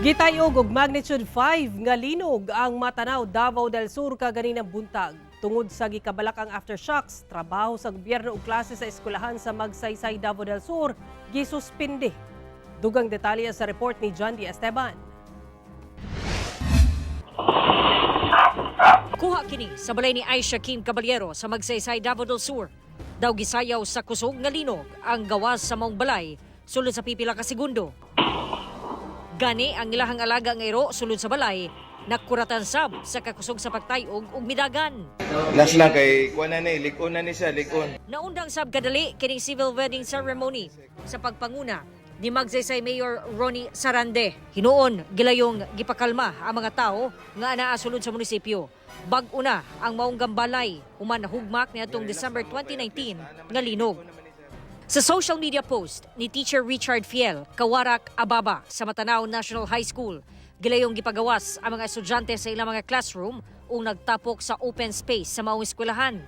Gitayog og magnitude 5 nga linog ang Matanao, Davao del Sur kaganinang buntag. Tungod sa gikabalakang aftershocks, trabaho sa gobyerno ug klase sa eskwelahan sa Magsaysay, Davao del Sur gisuspende. Dugang detalye sa report ni John D. Esteban. Kuha kini sa balay ni Aisha Kim Caballero sa Magsaysay, Davao del Sur. Daw gisayaw sa kusog nga linog ang gawas sa maong balay sulod sa pipila ka segundo. Gani ang ilahang alaga nga iro sulod sa balay nakuratan sab sa kakusog sa pagtayog ug midagan. Last lang kay kuan na ni, lig-on na ni siya, lig-on. Naundang sab kadali kining civil wedding ceremony sa pagpanguna ni Magsaysay Mayor Ronnie Sarande. Hinuon gilayong gipakalma ang mga tao nga anaa sulod sa munisipyo. Bag-o na ang maong gambalay human nahugmak niadtong December 2019 nga linog. Sa social media post ni Teacher Richard Fiel, Kawarak Ababa sa Matanao National High School, gilayong gipagawas ang mga estudyante sa ilang mga classroom ug nagtapok sa open space sa maong eskwelahan.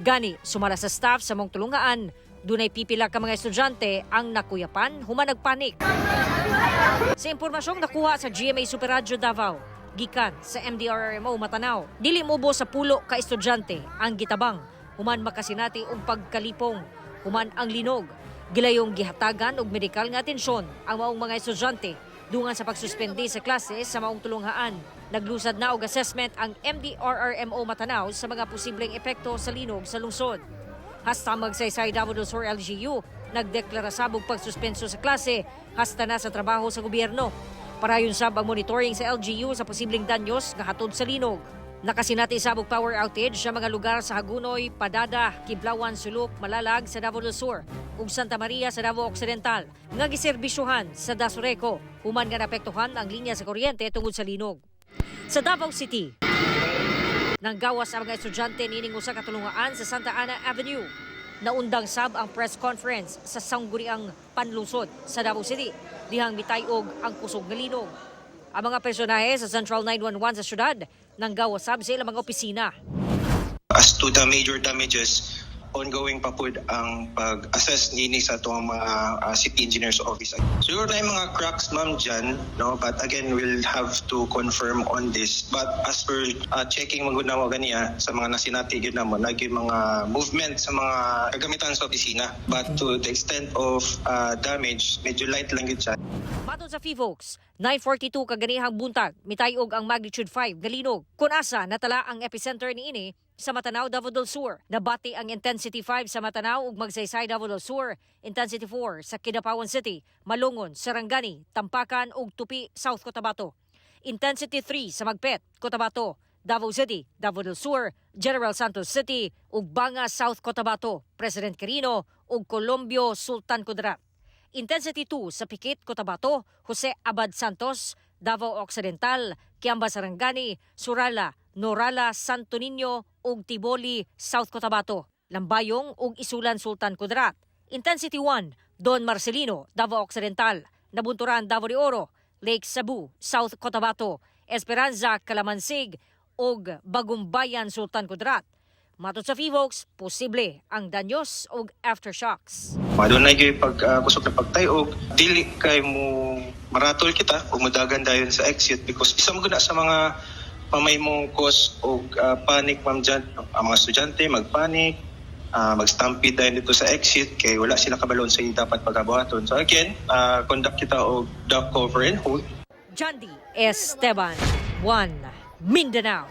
Gani, sumala sa staff sa maong tulungaan, dunay pipila ka mga estudyante ang nakuyapan human nagpanik. Sa impormasyong nakuha sa GMA Super Radyo Davao, gikan sa MDRRMO Matanao, dili mobo sa 10 ka estudyante ang gitabang human makasinati og pagkalipong human ang linog. Gilayong gihatagan og medikal nga atensyon ang maong mga estudyante dungan sa pagsuspende sa klase sa maong tulunghaan. Naglusad na og assessment ang MDRRMO Matanao sa mga posibleng epekto sa linog sa lungsod. Hasta Magsaysay, Davao del Sur LGU, nagdeklara sab og pagsuspenso sa klase hasta na sa trabaho sa gobyerno. Parayon sab ang monitoring sa LGU sa posibleng danyos nga hatod sa linog. Nakasinati sab og power outage sa mga lugar sa Hagonoy, Padada, Kiblawan, Sulop, Malalag sa Davao del Sur ug Santa Maria sa Davao Occidental nga giserbisyuhan sa Dasureco human nga naapektuhan ang linya sa kuryente tungod sa linog. Sa Davao City, nanggawas ang mga estudyante nining usa ka tulungaan sa Santa Ana Avenue. Naundang sab ang press conference sa Sangguniang Panlungsod sa Davao City dihang mitayog ang kusog nga linog. Ang mga personahe sa Central 911 sa syudad nanggawas sab sa ilang mga opisina. As to the major damages, ongoing pa po ang pag-assess nini sa atong mga city engineers office. Siguro na yung mga cracks, ma'am, dyan, no? But again, we'll have to confirm on this. But as per checking man gud namo ganiya sa mga nasinati gyud namo, nag yung mga movement sa mga kagamitan sa opisina. But to the extent of damage, medyo light lang yun siya. Matod sa PHIVOLCS, 9:42 kaganihang buntag, mitayog ang magnitude 5 nga linog. Kung asa natala ang epicenter niini sa Matanao, Davao del Sur. Nabati ang intensity 5 sa Matanao ug Magsaysay, Davao del Sur, intensity 4 sa Kidapawan City, Malungon, Sarangani, Tampakan ug Tupi, South Cotabato. Intensity 3 sa Magpet, Cotabato, Davao City, Davao del Sur, General Santos City ug Banga, South Cotabato, President Quirino ug Columbio, Sultan Kudarat. Intensity 2 sa Pikit, Cotabato, Jose Abad Santos, Davao Occidental, Kiamba, Sarangani, Surala, Norala, Santo Niño ug Tiboli, South Cotabato, Lambayong ug Isulan, Sultan Kudarat. Intensity 1, Don Marcelino, Davao Occidental, Nabunturan, Davao de Oro, Lake Sebu, South Cotabato, Esperanza, Kalamansig ug Bagumbayan, Sultan Kudarat. Matod sa PHIVOLCS, posible ang danyos ug aftershocks. Doon na yung pag kusog na pagtayog, dili kay mo maratol kita o mudagan dayon sa exit because isa mo guna sa mga pamay mong cause og panic, ma'am, dyan. Ang mga estudyante magpanic, mag-stampede dayon dito sa exit kay wala sila kabalon sa dapat pagabuhaton. So again, conduct kita og duck, cover and hold. Jandy Esteban, 1 Mindanao.